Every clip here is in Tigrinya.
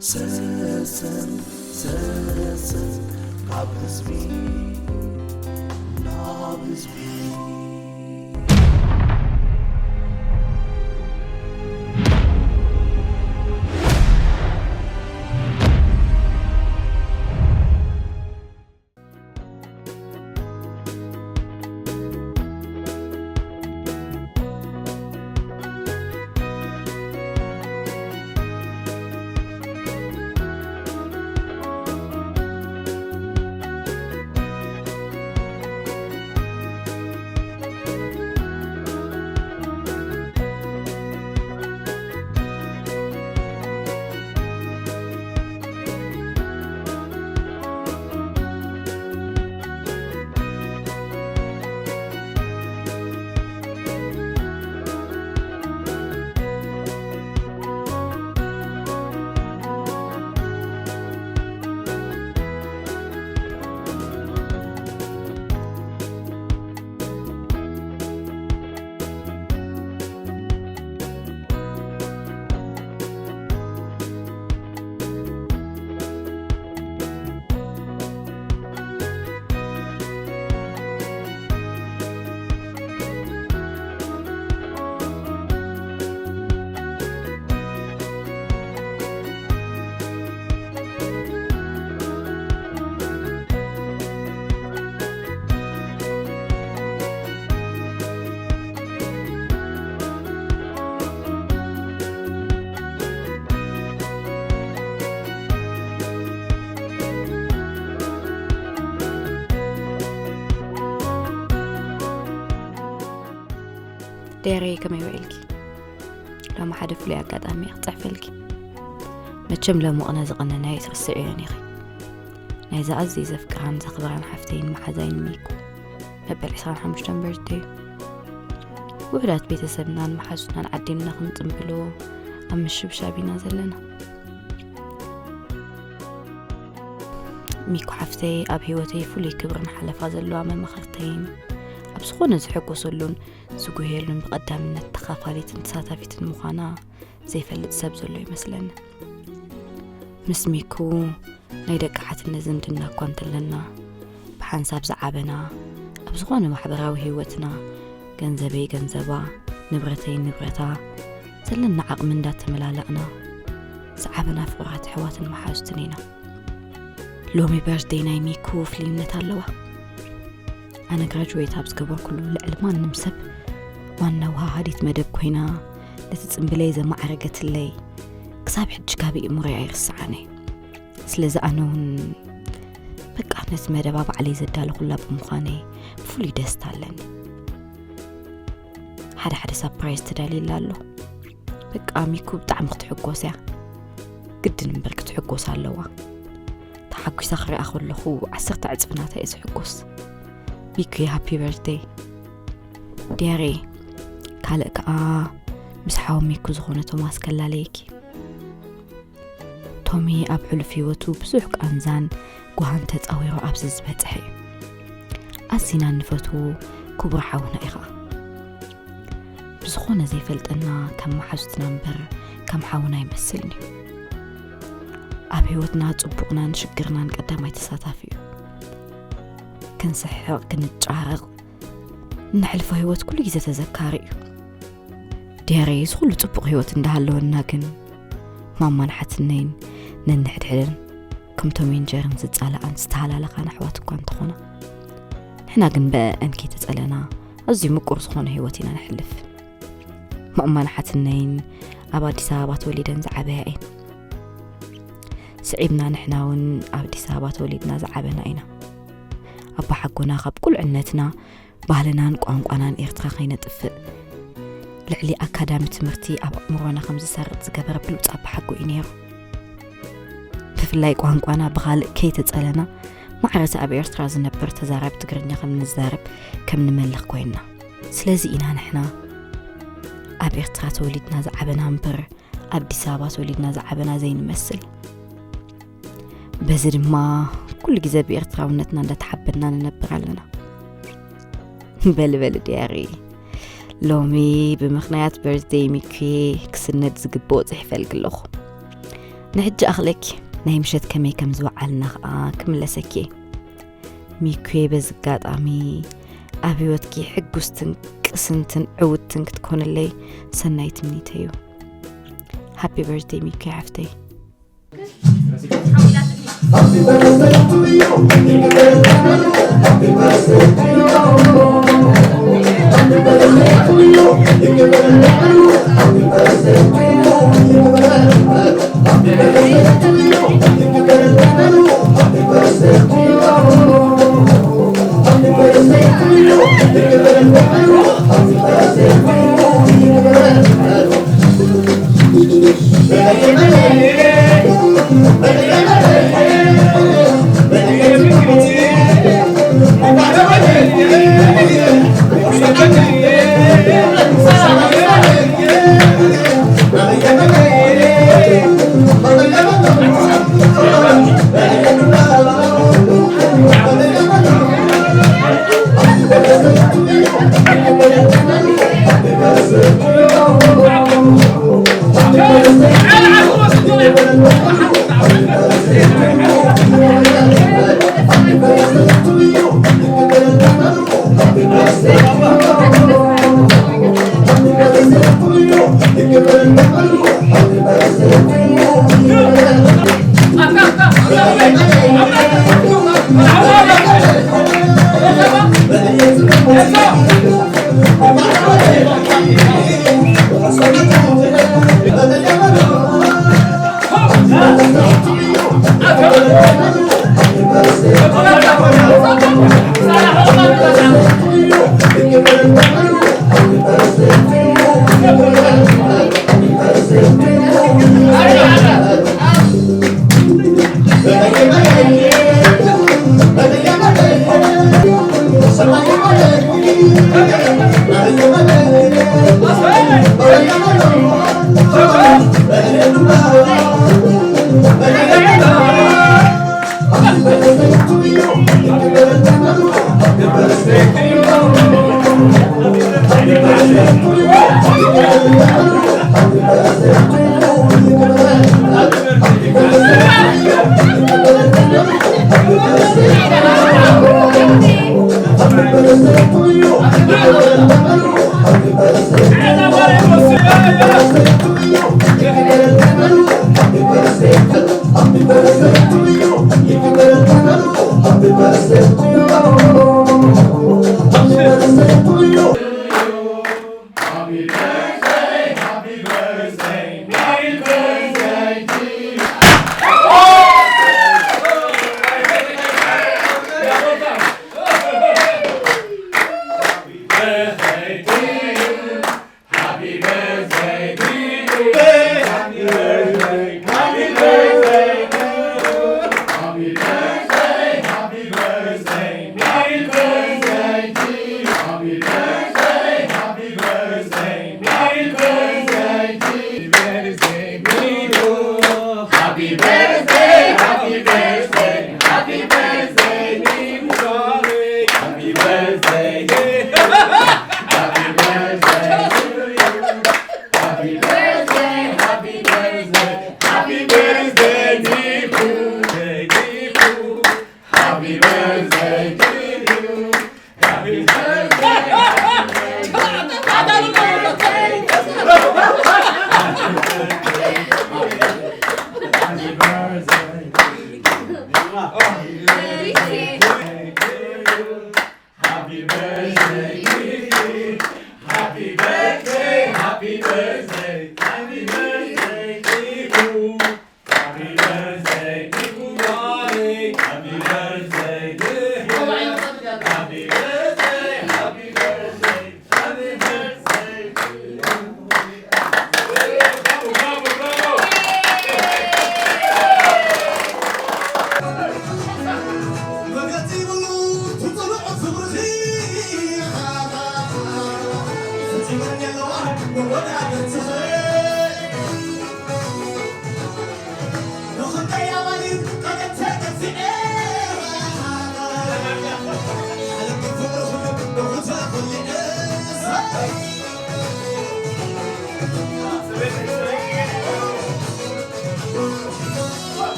ሰሰን ሰሰን ካብ ህዝቢ ናብ ህዝቢ። ደሬ፣ ከመይ ውዒልኪ? ሎሚ ሓደ ፍሉይ ኣጋጣሚ እየ ክጽሕፈልኪ። መቸም ሎሚ ቅነ ዝቐነናዮ ኣይትርስዕዮን ኢኺ። ናይዛ ኣዝየ ዘፍቅራን ዘኽብራን ሓፍተይን መሓዛይን ሚኩ መበል ዕስራን ሓሙሽተን በርዝደዩ። ውሑዳት ቤተሰብናን መሓዙትናን ዓዲምና ክንጽምብሎ ኣብ ምሽብሻብ ኢና ዘለና። ሚኩ ሓፍተይ ኣብ ህይወተይ ፍሉይ ክብርን ሓለፋ ዘለዋ መመኸርተይን ኣብ ዝኾነ ዝሕጎሰሉን ዝጉህየሉን ብቐዳምነት ተኻፋሊትን ተሳታፊትን ምዃና ዘይፈልጥ ሰብ ዘሎ ይመስለኒ። ምስ ሚኩ ናይ ደቂ ሓትነት ዝምድና እኳ እንተለና፣ ብሓንሳብ ዝዓበና፣ ኣብ ዝኾነ ማሕበራዊ ህይወትና ገንዘበይ ገንዘባ፣ ንብረተይ ንብረታ፣ ዘለና ዓቕሚ እንዳተመላለእና ዝዓበና ፍቑራት ኣሕዋትን መሓዙትን ኢና። ሎሚ በርዝደይ ናይ ሚኩ ፍልይነት ኣለዋ። ኣነ ግራጅዌት ኣብ ዝገበርኩሉ ልዕሊ ማንም ሰብ ዋና ወሃሃዲት መደብ ኮይና ነቲ ጽምብለይ ዘማዕረገትለይ ክሳብ ሕጂ ካብ ኣእምሮይ ኣይርስዓን እየ። ስለዚ ኣነ እውን በቃ ነቲ መደባ ባዕለይ ዘዳለኹላ ብምዃነይ ብፍሉይ ደስታ ኣለኒ። ሓደ ሓደ ሳፕራይዝ ተዳልየላ ኣሎ። በቃ ሚኩ ብጣዕሚ ክትሕጎስ እያ። ግድን እምበር ክትሕጎስ ኣለዋ። ተሓጒሳ ክሪኣ ከለኹ ዓሰርተ ዕጽፊ ናታ እየ ዝሕጎስ። ሚኩ ሃፒ በርዝደይ። ዲያሬ፣ ካልእ ከኣ ምስ ሓው ሚኩ ዝኾነ ቶማስ ከላለየኪ። ቶሚ ኣብ ሕሉፍ ህይወቱ ብዙሕ ቃንዛን ጓሃን ተጻዊሩ ኣብዚ ዝበጽሐ እዩ። ኣዚና እንፈትዎ ክቡር ሓውና ኢኻ። ብዝኾነ ዘይፈልጠና ከም መሓዙትና እምበር ከም ሓውና ኣይመስልን እዩ። ኣብ ህይወትና ጽቡቕናን ሽግርናን ቀዳማይ ተሳታፊ እዩ። ክንስሕቕ፣ ክንጫረቕ፣ እነሕልፎ ህይወት ኩሉ ግዜ ተዘካሪ እዩ። ዲያሬ፣ እዚ ኩሉ ጽቡቕ ህይወት እንዳሃለወና ግን ማማን ሓትነይን ነንሕድሕደን ከም ቶምን ጀርን ዝጻላኣን ዝተሃላለኻን ኣሕዋት እኳ እንተኾና፣ ንሕና ግን ብኣኣን ከይተጸለና ኣዝዩ ምቁር ዝኾነ ህይወት ኢና ነሕልፍ። ማማን ሓትነይን ኣብ ኣዲስ ኣበባ ተወሊደን ዝዓበያ እየን። ስዒብና ንሕና እውን ኣብ ኣዲስ ኣበባ ተወሊድና ዝዓበና ኢና። ኣባሓጎና ካብ ቁልዕነትና ባህልናን ቋንቋናን ኤርትራ ከይነጥፍእ ልዕሊ ኣካዳሚ ትምህርቲ ኣብ ኣእምሮና ከም ዝሰርጽ ዝገበረ ብሉጽ ኣባሓጎ እዩ ነይሩ። ብፍላይ ቋንቋና ብኻልእ ከይተጸለና ማዕረቲ ኣብ ኤርትራ ዝነብር ተዛራቢ ትግርኛ ከም ንዛረብ ከም ንመልኽ ኮይንና። ስለዚ ኢና ንሕና ኣብ ኤርትራ ተወሊድና ዝዓበና እምበር ኣብ ኣዲስ ኣበባ ተወሊድና ዝዓበና ዘይንመስል። በዚ ድማ ኩሉ ግዜ ብኤርትራውነትና እንዳተሓበና ንነብር ኣለና። በሊ በሊ ዲያሪ፣ ሎሚ ብምኽንያት በርዝደይ ሚኩ ክስነድ ዝግብኦ ጽሒፈልኪ ኣለኹ። ንሕጂ ኣኽለኪ፣ ናይ ምሸት ከመይ ከም ዝወዓልና ኸኣ ክምለሰኪ እየ። ሚኩየ፣ በዚ ኣጋጣሚ ኣብ ህይወትኪ ሕጉስትን ቅስንትን ዕውትን ክትኮንለይ ሰናይ ትምኒተይ እዩ። ሃፒ በርዝደይ ሚኩየ ሓፍተይ።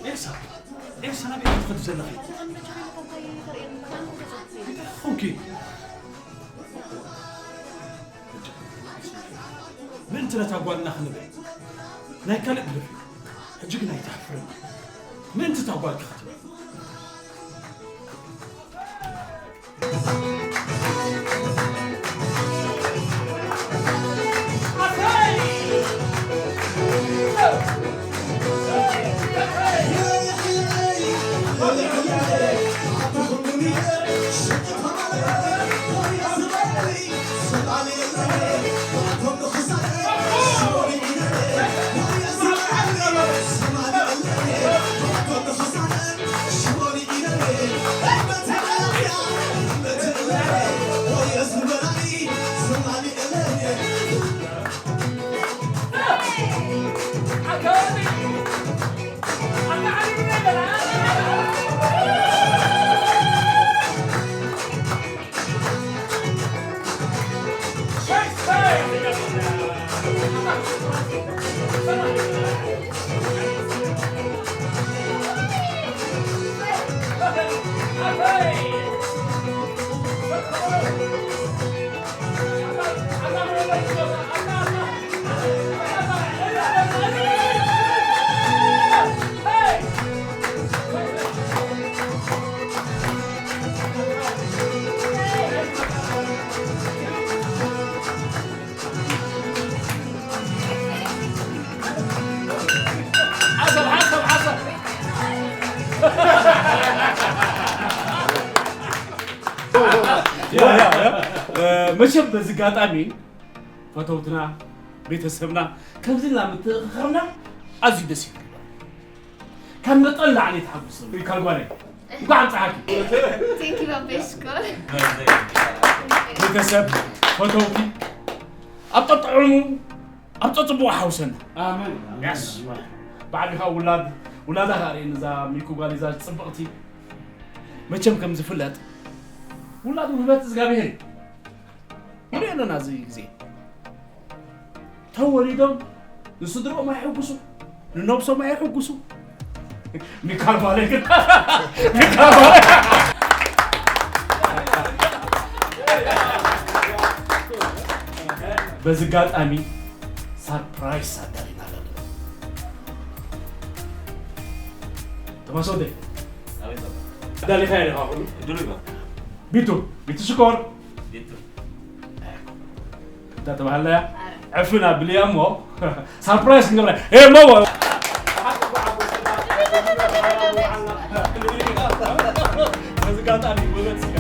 ኤልሳ፣ ኤልሳ፣ ናበይ ኢኺ ትኸዲ ዘለኺ? እንታይ ኾንኪ? ምእንቲ ነታ ጓልና ክንብል ናይ ካልእ ግደፊ። ሕጂ ግን ኣይትሓፍርን። ምእንቲ እታ ጓልኪ ክትብል። ያ፣ ያ፣ ያ። እ፣ መቸም በዚ ኣጋጣሚ ፈተውትና፣ ቤተሰብና ከምዚ ኢልና ምትእኽኻብና ኣዝዩ ደስ ይብል። ካብ መጠን ላዕሊ ተሓጉስ። ካልጓነይ፣ እንኳዕ ኣብፀሓኪ። ቴንኪ ባበይ ሽኮር። ቤተሰብ፣ ፈተውቲ፣ ኣብ ጠጥዑሙ፣ ኣብ ፀፅቡቑ ሓውሰና። ኣሜን። ያስ። ብዓቢኻ ውላድ፣ ውላዳ ኸኣ ርእየኒ እዛ ሚኩ ጓል እዛ ፅብቕቲ። መቸም ከም ዝፍለጥ፣ ውላድ ውህበት እግዚኣብሔር እዩ። ንሪኦ ኣለና እዚ ግዜ። ተወሊዶም ንስድርኦም ኣይሕጉሱ፣ ንነብሶም ኣይሕጉሱ። ሚካል ማለት ግን፣ ሚካል ማለት። በዚ ኣጋጣሚ ሳርፕራይዝ ኣዳሊና ኣለና። ተማስ ወደይ፣ ኣዳሊኻዮ ዲኻ ኩሉ? ቢቱ፣ ቢቱ ሽኮር። እንዳ ተባህለያ ዕፍና ብልያ እሞ ሳርፕራይዝ ክንገብራ። ኤ፣ ሞጎ። በዚ ኣጋጣሚ ውበት ስጋ።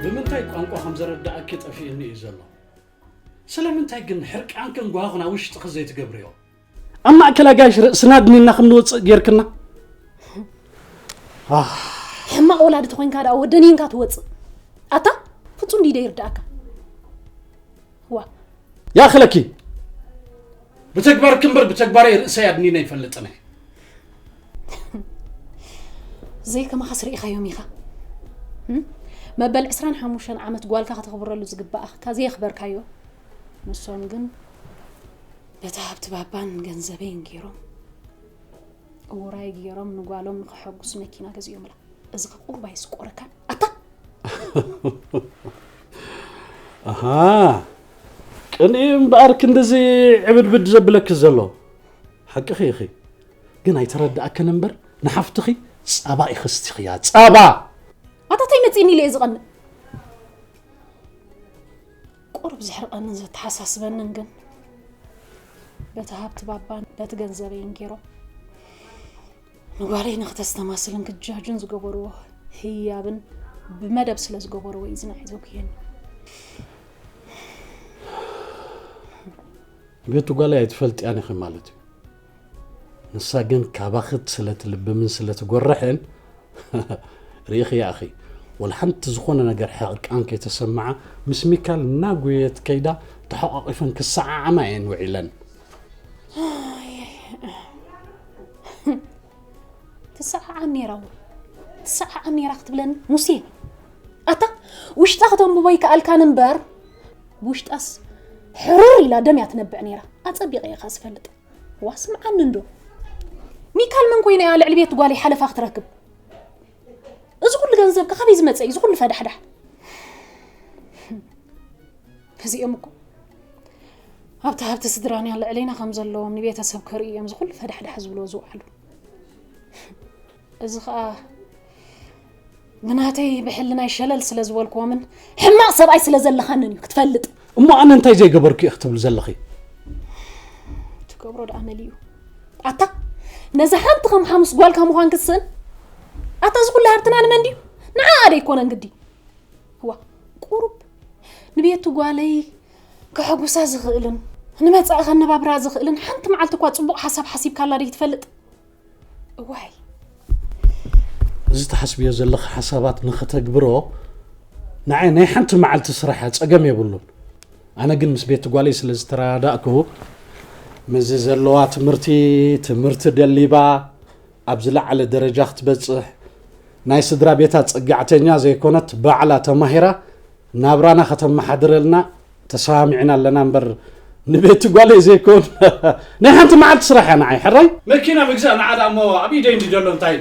ብምንታይ ቋንቋ ከም ዘረድኣኪ ጠፊኡኒ እዩ ዘሎ። ስለምንታይ ግን ሕርቃንክን ጓህኽን ኣብ ውሽጥኺ ዘይትገብርዮ? ኣብ ማእከል ኣጋይሽ ርእስና ኣድኒና ከም ንወጽእ ጌርክና። ኣህ። ሕማቕ ወላዲ ተኾይንካ ደኣ ወደኒንካ ትወጽእ። ኣታ ፍጹም ድዩ ይርድኣካ? ዋ ያኽለኪ። ብተግባርኪ እምበር ብተግባረይ ርእሰይ ኣድኒነ ኣይፈልጥን እየ። ዘይከማኻስ ርኢኻዮም ኢኻ። እም? መበል ዕስራን ሓሙሽተን ዓመት ጓልካ ከተኽብረሉ ዝግባኣካ ዘየኽበርካዮ። ንሶም ግን በቲ ሃብቲ ባባን ገንዘበይን ገይሮም እውራይ ገይሮም ንጓሎም ንኸሐጉስ መኪና ገዚኦምላ። እዚ ከ ቁሩብ ኣየስቆረካን? ኣታ! ኣሃ፣ ቅንኢ እምበኣር ክንድዚ ዕብድብድ ዘብለኪ ዘሎ። ሓቅኺ ኢኺ። ግን ኣይተረድኣክን እምበር ንሓፍትኺ ጸባ ኢኺ ስትኽያ። ጸባ! ኣታ ታይ መጺእኒ ኢለ እየ ዝቐንእ። ቁሩብ ዘሕርቐንን ዘተሓሳስበንን ግን በቲ ሃብቲ ባባን በቲ ገንዘበይን ገይሮም ንጓለይ ንክተስተማስልን ክጃጁን ዝገበርዎ ህያብን ብመደብ ስለ ዝገበርዎ እዩ ዝናይ ዘጉየኒ። ቤቱ ጓለይ ኣይትፈልጥያን ኢኺ ማለት እዩ። ንሳ ግን ካባኺ ስለ ትልብምን ስለ ትጎርሕን ርኢኽያ ኢኺ። ወላ ሓንቲ ዝኾነ ነገር ሕርቃን ከይተሰምዓ ምስ ሚካል እናጎየየት ከይዳ ተሓቋቒፈን ክሰዓዓማ እየን ውዒለን። ትሰዓዓም ነይራ እወ። ትሰዓዓም ነይራ ክትብለኒ ሙሴ። ኣታ ውሽጣ ከተንብቦ ይከኣልካን እምበር፣ ብውሽጣስ ሕርር ኢላ ደም እያ ትነብዕ ነይራ። ኣጸቢቐ እየ ኸኣ ዝፈልጥ። ዋ ስምዓኒ እንዶ። ሚካል መን ኮይና እያ ልዕሊ ቤት ጓለይ ሓለፋ ክትረክብ? እዚ ኩሉ ገንዘብ ከ ካበይ ዝመጸ እዩ? እዚ ኩሉ ፈዳሕዳሕ? እዚኦም እኮ ኣብቲ ሃብቲ ስድራና ልዕሌና ከም ዘለዎም ንቤተሰብ ከርእዩ እዮም እዚ ኩሉ ፈዳሕዳሕ ዝብልዎ ዝውዕሉ። እዚ ኸኣ ብናተይ ብሕልናይ ሸለል ስለ ዝበልክዎምን ሕማቕ ሰብኣይ ስለ ዘለኻንን እዩ ክትፈልጥ። እሞ ኣነ እንታይ ዘይገበርኩ እየ ክትብል ዘለኺ? ትገብሮ ደኣ መሊኡ። ኣታ ነዛ ሓንቲ ከም ሓሙስ ጓልካ ምዃን ክትስእን? ኣታ እዚ ኩሉ ሃብትና ንመን ድዩ? ንዓኣ ዶ ኣይኮነን ግዲ? ዋ ቁሩብ ንቤቱ ጓለይ ከሐጉሳ ዝኽእልን ንመጻኢ ከነባብራ ዝኽእልን ሓንቲ መዓልቲ እኳ ጽቡቕ ሓሳብ ሓሲብካላ ዶ ትፈልጥ? እዋይ እዚ ትሓስብዮ ዘለኺ ሓሳባት ንኸተግብሮ ንዓይ ናይ ሓንቲ መዓልቲ ስራሕ እያ፣ ጸገም የብሉን። ኣነ ግን ምስ ቤት ጓለይ ስለ ዝተረዳዳእኩ ምስዚ ዘለዋ ትምህርቲ ትምህርቲ ደሊባ ኣብ ዝለዓለ ደረጃ ክትበጽሕ ናይ ስድራ ቤታ ጽግዕተኛ ዘይኮነት ባዕላ ተማሂራ ናብራና ከተመሓድረልና ተሰማሚዕና ኣለና እምበር ንቤት ጓለይ ዘይኮን ናይ ሓንቲ መዓልቲ ስራሕ እያ ንዓይ ሕራይ መኪና ምግዛእ ንዓ ደኣ እሞ ኣብ ኢደይ እንዲ ዘሎ እንታይ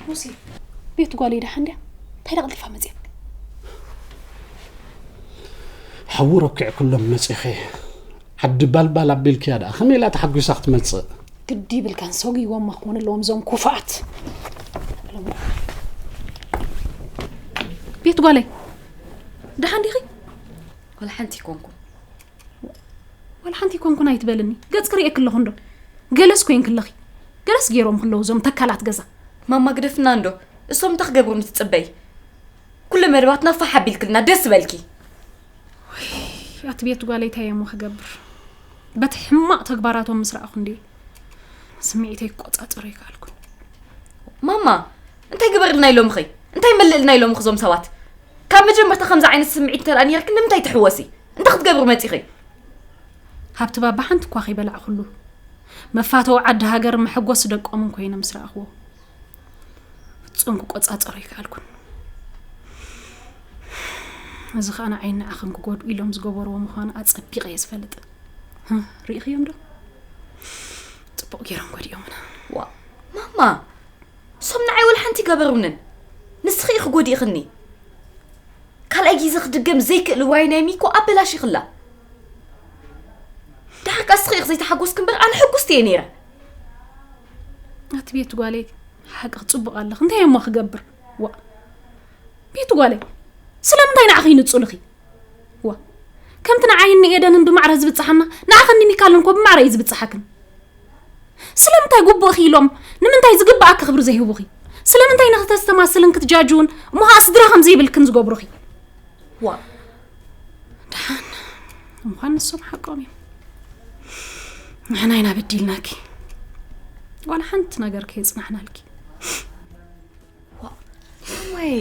ሙሴ ቤት ጓለይ ደሓን ድያ? እንታይ ደኣ ቀልጢፋ መጺኣ? ሓዊ ረኪዕክሎም መጺኺ ዓዲ ባልባል ኣቢልክያ ደኣ ከመይ ኢላ ተሓጒሳ ክትመጽእ? ግዲ ይብልካን ሰጒዎም ክኾኑ ኣለዎም እዞም ኩፋኣት። ቤት ጓለይ ደሓን ዲኺ? ወላ ሓንቲ ይኮንኩ ዋላ ሓንቲ ኣይኮንኩን ኣይትበልኒ። ገጽ ክርእየኪ ኣለኹ እንዶ። ገለስ ኮይንኪ ኣለኺ። ገለስ ገይሮም ክለዉ እዞም ተካላት ገዛ። ማማ ግደፍና እንዶ። እሶም እንታይ ክገብሩ ንትጽበይ? ኩሉ መደባትና ፋሕ ኣቢልክልና ደስ በልኪ። ኣቲ ቤት ጓለይ እንታይ እሞ ክገብር? በቲ ሕማቕ ተግባራቶም ምስ ረኣኹ እንዲ ስምዒተይ ክቆጻጸሮ ይከኣልኩን። ማማ እንታይ ግበርልና ኢሎምኺ? እንታይ መልእልና ኢሎምኺ እዞም ሰባት? ካብ መጀመርታ ከምዚ ዓይነት ስምዒት እንተደኣ ነይርኪ ንምንታይ ትሕወሲ? እንታይ ክትገብሪ መጺኺ? ሃብቲ ባባ ሓንቲ እኳ ከይበላዕኹሉ መፋተዊ ዓዲ ሃገር መሐጎሲ ደቆምን ኮይነ ምስ ረኣኽዎ ፍጹም ክቆጻጸሮ ኣይከኣልኩን። እዚ ኸኣ ንዓይን ንዓኽን ክጎድኡ ኢሎም ዝገበርዎ ምዃኑ ኣጸቢቐ እየ ዝፈልጥ። ሪኢኽዮም ዶ? ጽቡቕ ገይሮም ጎዲኦምና። ዋ ማማ እሶም ንዓይ ወላ ሓንቲ ገበሩንን። ንስኺ ኢኺ ጎዲእኽኒ። ካልኣይ ግዜ ክድገም ዘይክእል ዋይ ናይ ሚኮ ኣበላሺኽላ። ድሓር ከኣ እስኺ ኢኺ ዘይተሓጎስኪ እምበር ኣነ ሕጉስቲ እየ ነይረ። ኣቲ ቤት ጓለይ ሓቅኺ ጽቡቕ ኣለኺ። እንታይ እሞ ክገብር? ዋ ቤት ጓለይ ስለምንታይ ንዓኺ ይንጹልኺ? ዋ ከምቲ ንዓይን ንኤደንን ብማዕረ ዝብጽሓና ንዓኽን ንሚካልን እኮ ብማዕረ እዩ ዝብጽሓክን። ስለምንታይ ጉቡእኺ ኢሎም ንምንታይ ዝግብኣኪ ክብሪ ዘይህቡኺ? ስለምንታይ ንኽተስተማስልን ክትጃጅውን እሞ ኸኣ ስድራ ከም ዘይብልክን ዝገብሩኺ? ዋ ደሓን እምኳን ንሶም ሓቆም እዮም። ንሕና ኢና በዲልናኪ። ዋላ ሓንቲ ነገር ከየጽናሕናልኪ። እማየ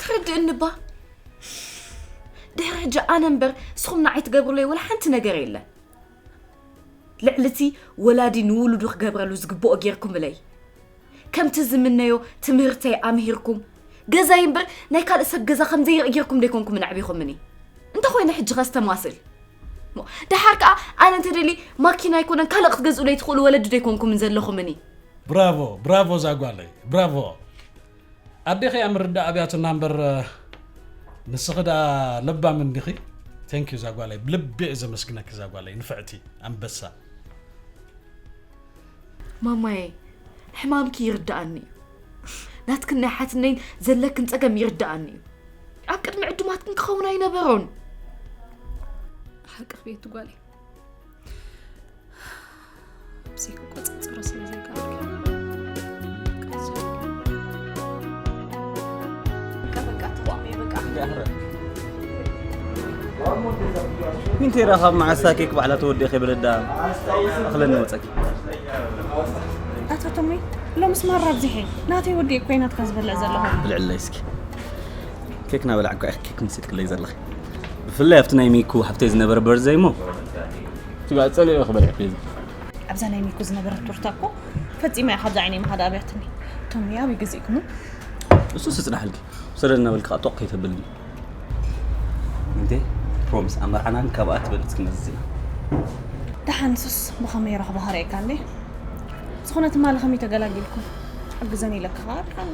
ተረድእኒ እባ። ድሕሪ ሕጂ ኣነ እምበር ንስኹም ንዓይ ትገብሩለይ ወላ ሓንቲ ነገር የለን። ልዕሊ እቲ ወላዲ ንውሉዱ ክገብረሉ ዝግብኦ ጌርኩምለይ። ከምቲ ዝምነዮ ትምህርተይ ኣምሂርኩም፣ ገዛይ እምበር ናይ ካልእ ሰብ ገዛ ከም ዘይርኢ ጌርኩም ዶ ኣይኮንኩምን ኣዕቢኹምኒ? እንተኾይነ ሕጂ ኸ ስተማስል? እሞ ደሓር ከኣ ኣነ እንተደልየ ማኪና ኣይኮነን ካልእ ክትገዝኡለይ ትኽእሉ ወለዲ ዶ ኣይኮንኩምን ዘለኹምኒ? ብራቮ ብራቮ እዛ ጓለይ ብራቮ። ኣዴኺ እያ ምርዳእ ኣብያትና እምበር ንስኺ ደኣ ለባም እንዲኺ። Thank you እዛ ጓለይ ብልቢ እየ ዘመስግነኪ እዛ ጓለይ ንፍዕቲ ኣንበሳ። ማማየ ሕማምኪ ይርድኣኒ እዩ። ናትክን ናይ ሓትነይን ዘለክን ጸገም ይርድኣኒ እዩ። ኣብ ቅድሚ ዕዱማትክን ክኸውን ኣይነበሮን። ሓቅኺ ቤቲ ጓለይ። ብዘይ ክቆጻጸሮ ስለ ዘይከኣልኩ። ዊንቴራ ካብ መዓሳ ኬክ ባዕላ ተወዲኣ ከይበለት ደኣ ኣኽለኒ ወጸኪ። ኣቶ ተሙይ ሎምስ ማራ ኣብዚሐ ናተይ ወዲኤ እኮ ናትካ ዝበልዕ ዘለኹ። ብልዕለይ እስኪ። ኬክ ናበላዕኳ ኢኺ ኬክ ምሲጥክለይ ዘለኺ። ብፍላይ ኣብቲ ናይ ሚኩ ሓፍተይ ዝነበረ በርዘይ እሞ። ትጋጸለ ኢኺ በሊዕክለይ። ኣብዛ ናይ ሚኩ ዝነበረት ቱርታ እኮ ፈጺማ እያ ካብዛ ዓይነይ ምኻድ ኣብያትኒ። ቶም ኣበይ ገዚእክሞ? እሱ ስጽናሕልኪ ውሰደና በልካ ጦቕ ከይተብልኒ። እንዴ ፕሮሚስ ኣመርዓናን ካብኣ ትበልጽ ክመዝዝ ኢና። ደሓን ሱስ ብኸመይ ረኽቦ ሃረየካ እንዴ? ዝኾነ ትማሊ ከመይ ተገላጊልኩም? ሓግዘን ኢለካ ከኣልካኒ።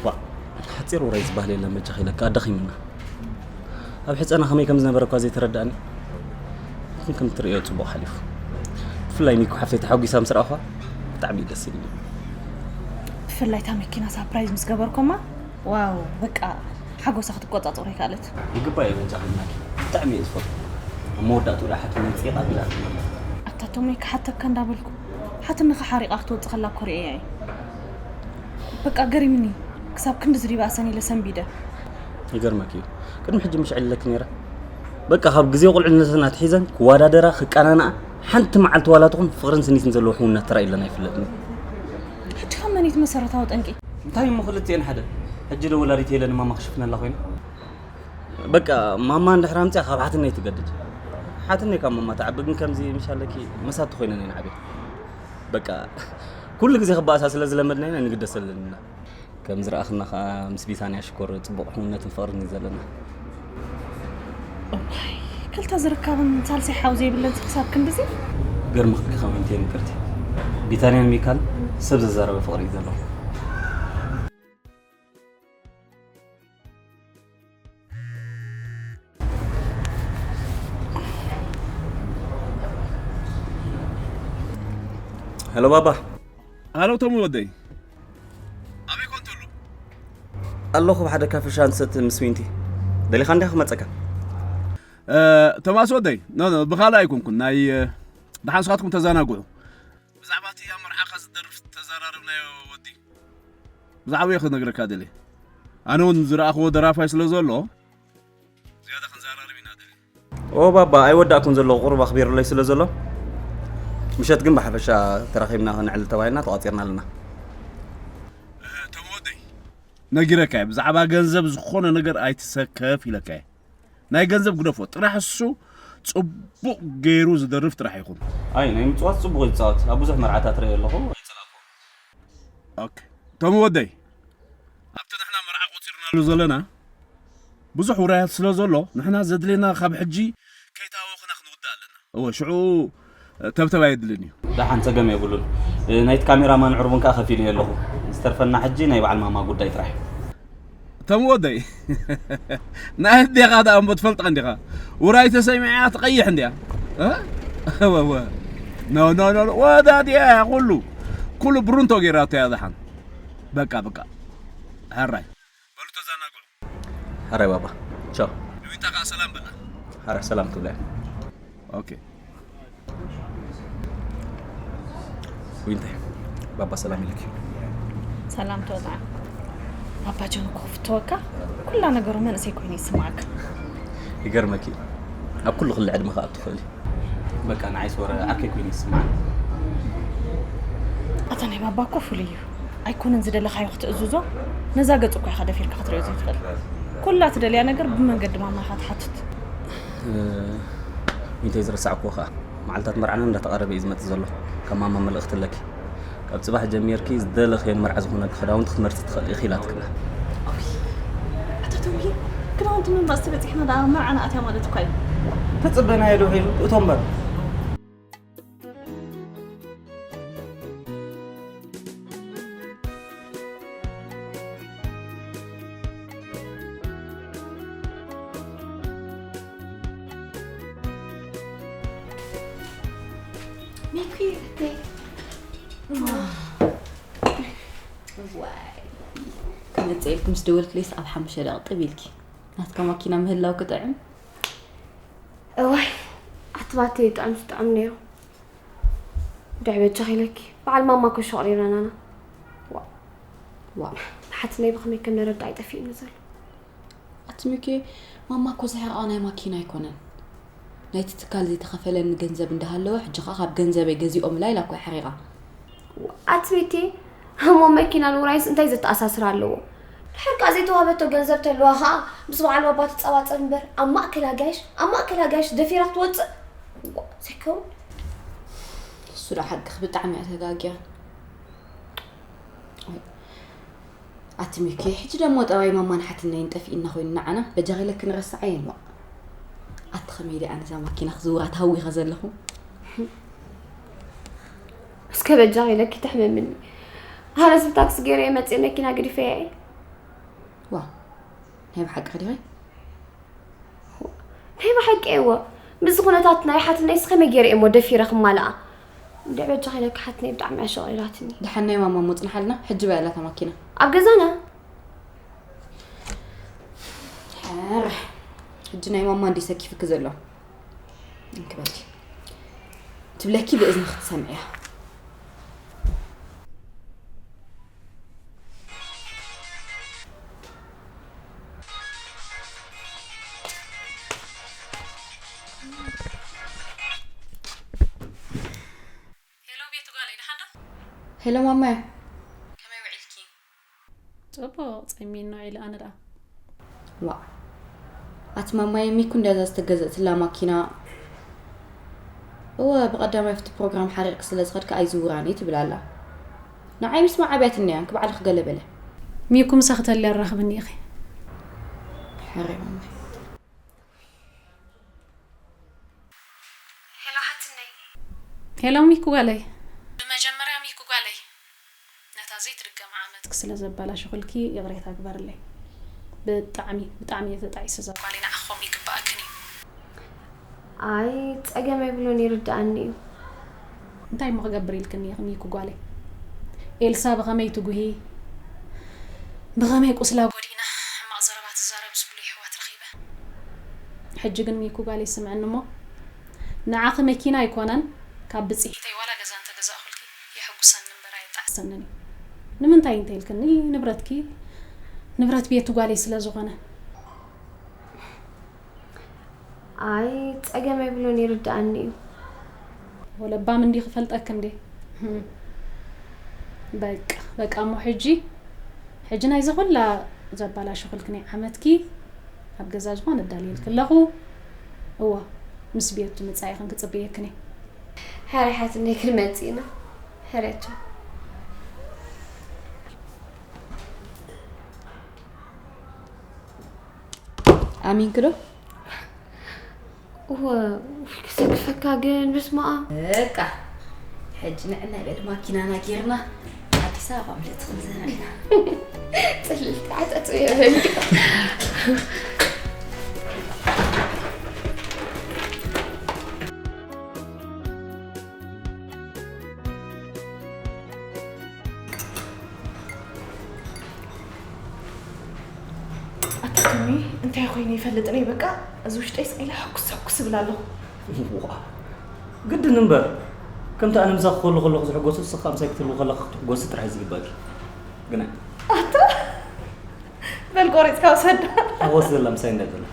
ዋ ሓጺር ውራይ ዝበሃል የለን በጃኺ ኢለካ ኣዳኺምና። ኣብ ሕጸና ከመይ ከም ዝነበረ እኳ ዘይተረዳእኒ። ግን ከም ትርእዮ ጽቡቕ ሓሊፉ። ብፍላይ ሚኩ ሓፍተይ ተሓጒሳ ምስ ረኣኹዋ ብጣዕሚ እዩ ደስ ኢሉኒ። ብፍላይ እታ መኪና ሳፕራይዝ ምስ ገበርኮማ ዋው በቃ ሓጎሳ ክትቆጻጸሮ ይከኣለት። ይግባእ እየ በጃኺ ኢልናኪ። ብጣዕሚ እየ ዝፈትዎ። ኣብ መወዳእትኡ ደኣ ሓትነይ ጽይቕ ኣቢላ ትመለስ። ኣታ ቶመይ ክሓተካ እንዳበልኩ ሓትነኻ ሓሪቓ ክትወጽእ ከላ እኮ ርእየያ እየ። በቃ ገሪምኒ። ክሳብ ክንድዚ ድዩ ይብኣሰን ኢለ ሰንቢደ። ይገርመኪ እዩ ቅድሚ ሕጂ ምሽ ዕልለኪ ነይረ። በቃ ካብ ግዜ ቁልዕነትና ኣትሒዘን ክወዳደራ ክቀናንኣ ሓንቲ መዓልቲ ዋላ ትኹን ፍቕርን ስኒትን ዘለዎ ሕውነት ተራእዩለን ኣይፍለጥን እዩ። ሕጂ ካብ መን እዩ እቲ መሰረታዊ ጠንቂ? እንታይ እሞ ክልቲኤን ሓደ። ሕጂ ዶ ወላዲት የለን ማማ ክሽፍነላ ኮይና? በቃ ማማ እንድሕር ኣምፅያ ካብ ሓትነይ ትገድድ። ሓትነይ ካብ ማማ ትዓቢ ግን ከምዚ ምሽ ኣለኪ መሳቲ ኮይነን እየን ዓብየን። በቃ ኩሉ ግዜ ክበኣሳ ስለ ዝለመድና ኢና ንግደሰለን ኢና። ከም ዝረኣኽና ኸዓ ምስ ቢታንያ ሽኮር ፅቡቕ ሕውነትን ፍቕርን እዩ ዘለና። እዋይ ክልተ ዝርከብን ሳልሳይ ሓው ዘይብለን ክሳብ ክንድዚ? ገርምኽኪ ከመይ እንተ ምቅርቲ ቢታንያን ሚካል ሰብ ዘዛረበ ፍቕሪ እዩ ዘለዎም። ሄሎ ባባ። ሃሎ ቶም ወደይ፣ ኣበይ ኮን ተሎ? ኣለኹ ኣብ ሓደ ካፌ ሻሂ ንሰቲ ምስ ዊንቲ። ደሊኻ እንዲኻ ክመጸካ። ቶማስ ወደይ፣ ኖ ኖ፣ ብኻልእ ኣይኮንኩን። ናይ ደሓን ንስኻትኩም ተዘናግዑ። ብዛዕባ እቲ ኣብ መርዓኻ ዝደርፍ ተዘራረብናዮ ወዲ ብዛዕባኡ ክነግረካ ደልየ። ኣነ እውን ዝረኣኽዎ ደራፋይ ስለ ዘሎ ዝያዳ ክንዘራረብ ኢና ደልየ። ኦ ባባ ኣይወዳእኩን ዘለኹ ቁሩብ ኣኽቢሩለይ ስለ ዘሎ ምሸት ግን ብሓፈሻ ተራኺብና ክነዕልል ተባሂልና ተቋጺርና ኣለና። ተመወደይ ነጊረካ እየ ብዛዕባ ገንዘብ ዝኾነ ነገር ኣይትሰከፍ ኢለካ እየ። ናይ ገንዘብ ግደፎ ጥራሕ እሱ ጽቡቕ ገይሩ ዝደርፍ ጥራሕ ይኹን። ኣይ ናይ ምጽዋት ጽቡቕ እዩ ዝጻወት ኣብ ብዙሕ መርዓታት ርእየ ኣለኹ ኣይጸላእኩ። ኦኬ ተመወደይ ኣብቲ ንሕና መርዓ ቆጺርናሉ ዘለና ብዙሕ ውራያት ስለ ዘሎ ንሕና ዘድልየና ካብ ሕጂ ከይተሃወኽና ክንውድእ ኣለና። እወ ሽዑ ተብተብ ኣየድልን እዩ። ደሓን ጸገም የብሉን። ናይቲ ካሜራ ማን ዕርቡን ከኣ ከፊለ ኣለኹ። ዝተርፈና ሕጂ ናይ በዓል ማማ ጉዳይ ጥራሕ እዩ። ተም ወደይ ናይ ኣዴኻ ደኣ እምቦ ትፈልጣ እንዲኻ። ውራይ ተሰሚዓ ትቐይሕ እንዲያ። እወ ኖ ኖ ኖ ወዳዲያ ኩሉ ኩሉ ብሩንቶ ገይራቶ እያ ደሓን። በቃ በቃ ሕራይ በሉ ተዘናግዑ። ሕራይ ባባ ቻው። ንዊንታ ከዓ ሰላም በላ። ሕራይ ሰላም ትብላ። ኦኬ ዊንታ ባባ ሰላም ኢልኪ። ሰላም ተወጣ። ባባ ጆን እኮ ክፍተወካ ኩላ ነገሩ መንእሰይ ኮይኑ ይስማዓካ። ይገርመኪ ኣብ ኩሉ ክሊ ዕድመ ከኣ ትኽእሊ። በቃ ንዓይስ ወረ ዓርከይ ኮይኑ ይስማዓኒ። ኣታ ናይ ባባ እኮ ፍሉይ እዩ። ኣይኮነን ዝደለኻዮ ክትእዝዞ ነዛ ገጹ እኮ ኢኻ ደፊርካ ክትሪኦ ዘይትኽእል። ኩላ ትደልያ ነገር ብመንገዲ ማማ ኢኻ ትሓትት። ሚንተይ ዝረሳዕኩዎ ኸኣ መዓልታት መርዓና እንዳተቓረበ እዩ ዝመጽእ ዘሎ። ካብ ማማ መልእኽቲ ኣለኪ። ካብ ጽባሕ ጀሚርኪ ዝደለኽየን መርዓ ዝኾነኪ ክዳውንቲ ክትመርጺ ትኽእሊ ኢኺ ኢላትክና። ኣታ ቶሚ ክዳውንቲ ምምራጽ ተበጺሕና ደኣ መርዓና ኣትያ ማለት እኳ እዩ። ተጸበናዮ ዶ ሒሉ እቶ እምበር። ሚኩ እህተይ። ዋይ። ክመጽእ ኢልኪ ምስ ደወልክለይስ ኣብ ሓሙሽተ ደቂቕ ጥብ ኢልኪ። ናትካ ማኪና ምህላው ክጥዕም። እዋይ ኣትባተይ ጥዑም ዝጥዑም ነይሩ። ድሕበጃ ኺለኪ በዓል ማማ እኮ ሸቕሪረናና። ዋ ዋ ንሓትነይ ብኸመይ ከም ነረዳ ኣይጠፊእኒ ዘሎ። ኣቲ ሚኪ ማማ እኮ ዝሕርቓ ናይ ማኪና ኣይኮነን። ናይቲ ትካል ዘይተኸፈለኒ ገንዘብ እንዳሃለወ ሕጂ ኸኣ ካብ ገንዘበይ ገዚኦምላ ኢላ እኮ እያ ሓሪቓ። ኣቲ ሚኪ እሞ መኪናን ውራይስ እንታይ ዘተኣሳስር ኣለዎ? ድሕር ከኣ ዘይተዋህበቶ ገንዘብ ተልዋ ኸኣ ምስ በዓል ባባ ትጸባጸብ እምበር ኣብ ማእከል ኣጋይሽ ኣብ ማእከል ኣጋይሽ ደፊራ ክትወጽእ ዋ ዘይከውን። እሱ ብሓቅኺ ብጣዕሚ እያ ተጋግያ። ኣቲ ሚኪ፣ ሕጂ ደሞ ጠባይ ማማን ሓትነይን ጠፊእና ኮይኑ ንዓና በጃኺ ኢለኪ ንረስዓየን። ዋ፣ ኣቲ ከመይ ኢለ ኣነ እዛ ማኪና ክዝውራ ተሃዊኸ ዘለኹ። እስከ በጃኺ ኢለኪ ተሕምምኒ። ኣነስ ብታክሲ ገይረ እየ መፅእ መኪና ገዲፈያ እየ። ዋ፣ ናይ ብሓቂ ዲኺ? ናይ ብሓቂ እወ። ምስዚ ኩነታት ናይ ሓትነይስ ከመይ ገይረ እየ እሞ ደፊረ ክማልኣ? እንድዒ በጃኺ ኢለኪ ሓትነይ ብጣዕሚ እያ ሸቒላትኒ። ደሓን ናይ ማማ እሞ ፅንሓልና። ሕጂ በያ ኣላ እታ ማኪና። ኣብ ገዛና። ሕረ፣ ሕጂ ናይ ማማ እንዲ ሰኪፍኪ ዘሎ። እንክበል ትብለኪ ብእዝንኺ ትሰምዕያ። ሄሎ ቤት ጓለይ፣ ደሓን ዶ? ሄሎ ማማየ። ከመይ ውዒልኪ? ጽቡቕ፣ ጸሚና ውዒለ ኣነ ደኣ። ዋእ፣ ኣቲ ማማየ፣ ሚኩ እንድያ እዛ ዝተገዘእትላ ማኪና። እወ፣ ብቐዳማይ ኣብቲ ፕሮግራም ሓሪቕኪ ስለ ዝኸድኪ ኣይዝውራን እየ ትብል ኣላ። ንዓይ ምስማዕ ኣብያትኒ እያ፣ እንክባዕልኺ ገለ በለ። ሚኩ ምሳኺ ተልዩ ኣራኽብኒ ኢኺ። ሕራይ ማማየ። ሄሎ ሓትነይ። ሄሎ ሚኩ ጓለይ። ብመጀመርያ ሚኩ ጓለይ፣ ነታ ዘይትድገም ዓመትኪ ስለ ዘበላሸኹልኪ ይቕሬታ ግበርለይ። ብጣዕሚ ብጣዕሚ እየ ተጣዒሰ። እዛ ጓለይ ንዓኺ ከምኡ ይግበኣክን እዩ። ኣይ ጸገም የብሉን፣ ይርድኣኒ እዩ። እንታይ እሞ ክገብር ኢልክኒ ኢኺ ሚኩ ጓለይ? ኤልሳ ብኸመይ ትጉሂ፣ ብኸመይ ቁስላ ጎዲእና፣ ሕማቕ ዘረባ ትዛረብ ዝብሉ የሕዋት ረኺበ። ሕጂ ግን ሚኩ ጓለይ ስምዕኒ እሞ፣ ንዓኺ መኪና ኣይኮነን፣ ካብ ብጽሒተይ ዋላ ገዛ እንተገዛእኹልኪ የሐጉሰኒ እምበር ኣየጣዕሰንን እዩ። ንምንታይ እንተኢልክኒ፣ ንብረትኪ ንብረት ቤት ጓለይ ስለ ዝኾነ። ኣይ ጸገም የብሉን፣ ይርድኣኒ እዩ። ወለባም እንዲ ክፈልጠክ እንዴ። በቃ በቃ እሞ ሕጂ ሕጂ ናይዚ ኩላ ዘባላሸኹልክ ናይ ዓመትኪ ኣብ ገዛ ዝኾነ ኣዳልየልክ ኣለኹ። እወ ምስ ቤቱ ምጻኢኽን ክጽበየክን እየ። ሕራይ ሓትነይ ክንመጽእ ኢና። ሕረቱ ኣሚንኪ ዶ? እወ፣ ውይ፣ ክሰክፈካ ግን፣ በስመ ኣብ። በቃ፣ ሕጂ ንዕናይ በል ማኪናና ጌርና ኣዲስ ኣበባ ምልእቲ ክንዝህር ኢና። ጽልልቲ ዓጠጥ የበል። ኣታ ቶሚ፣ እንታይ ኮይኑ ይፈልጥን እየ፣ በቃ እዚ ውሽጠይ ስቕ ኢለ ሕኩስ ሕኩስ እብል ኣለኹ። ዋ፣ ግድን እምበር፣ ከምቲ ኣነ ምሳኺ ክህሉ ከለኹ ዝሕጎስ፣ ንስኺ ምሳይ ክትህልዊ ከለኺ ክትሕጎሲ ጥራሕ እዩ ዝግባእኪ። ግና ኣታ በል ቆሪፅካ ውሰዳ። ሓጎስ ዘላ ምሳይ እንዳ ዘላ።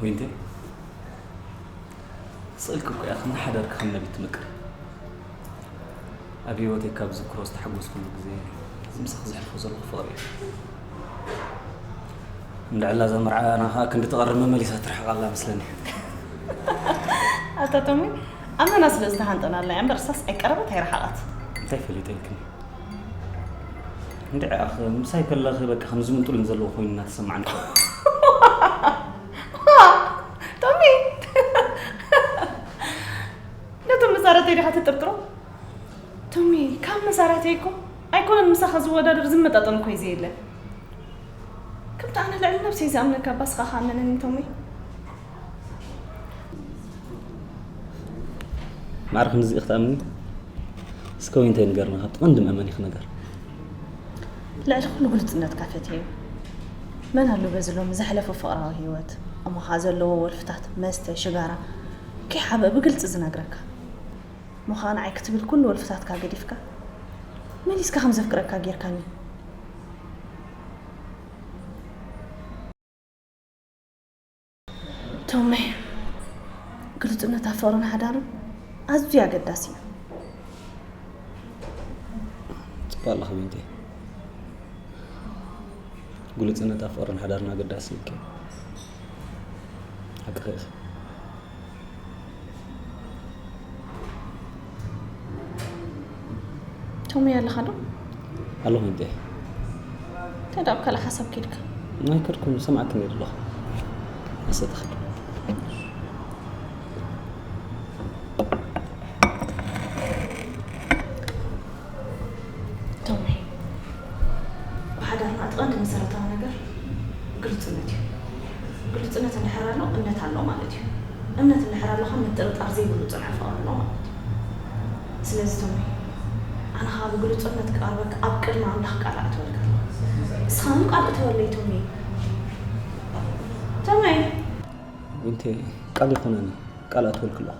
ዊንቴ፣ ስእልኪ እኮ እያ፣ ክንዲ ሓዳርኪ ከም ነቢት ትምቅር። ኣብ ህይወተይ ካብ ዝዝክሮ ዝተሓጎስኩሉ ግዜ፣ እዚ ምሳኺ ዘሕልፎ ዘለኹ ፍቕሪ እዩ። እንድዕላ እዛ መርዓና ኸኣ ክንዲ ትቐርብ መመሊሳ ትርሕቕ ኣላ መስለኒ። ኣታ ቶሚ፣ ኣመና ስለ ዝተሃንጠና ኣላ እያ እምበር፣ እሳስ ኣይቀረበት ኣይረሓቐት። እንታይ ፈሊጠ ኢልክኒ? እንድዒ ኣኸ፣ ምሳይ ከለኺ በቃ ከም ዝምንጥሉኒ ዘለዎ ኮይኑ እናተሰማዕኒ። ቶሚ! ነቶም መሳርሕተይ ዲኻ ትጥርጥሮ? ቶሚ፣ ካብ መሳርሕተይ እኮ ኣይኮነን ምሳኻ ዝወዳደር ዝመጣጠን እኮ እዩ ዘየለ። ከምቲ ኣነ ልዕሊ ነብሰይ ዝኣምነካ እባ ስኻ ከኣ እመነኒ ቶሚ። ማዕረ ክንድዚ ኢኺ ትኣምኒ? እስከ ዊንተይ ንገርኒ፣ ካብቲ ቀንዲ መእመኒኺ ነገር። ልዕሊ ኩሉ ግሉጽነትካ ፈትየዮ። መን ኣሎ በዚ ሎሚ ዘሕለፎ ፍቕራዊ ህይወት፣ እሞ ኸኣ ዘለዎ ወልፍታት፣ መስተ፣ ሽጋራ፣ ከይሓብአ ብግልጺ ዝነግረካ? እሞ ኸኣ ንዓይ ክትብል ኩሉ ወልፍታትካ ገዲፍካ፣ መሊስካ ከም ዘፍቅረካ ጌርካኒ። ቶመይ፣ ግሉጽነት ኣብ ፍቕርን ሓዳርን ኣዝዩ ኣገዳሲ እዩ። ጽቡቕ ኣለኺ ዊንተይ። ግሉጽነት ኣብ ፍቕርን ሓዳርን ኣገዳሲ እዩ። ሓቅኺ ኢኺ። ቶሚ ኣለኻ ዶ? ኣለኹ እንዴ? እንታይ ደኣ ኣብ ካልእ ሓሳብ ከይድካ? ኣይከድኩም፣ ሰማዕክ ነይሩ ኣለኹ። ኣሰተኽል። ቶሚ፣ ብሓዳርና እቲ ቀንዲ መሰረታዊ ነገር ግልጽነት እዩ። ግልጽነት እንድሕር ኣሎ እምነት ኣሎ ማለት እዩ። እምነት እንድሕር ኣሎ ከዓ ምጥርጣር ዘይብሉ ጽንዕ ፍቕሪ ኣሎ ማለት እዩ። ስለዚ ቶሚ፣ ኣነ ከዓ ብግልጽነት ክቐርበካ ኣብ ቅድሚ ኣምላኽ ቃል ኣእትወልካ ኣለኹ። ንስኻ እውን ቃል እተወለይ ቶሚ። ቶሚ! ዊንቴ፣ ቃል ይኾነኒ፣ ቃል ኣትወልክ ኣለኹ።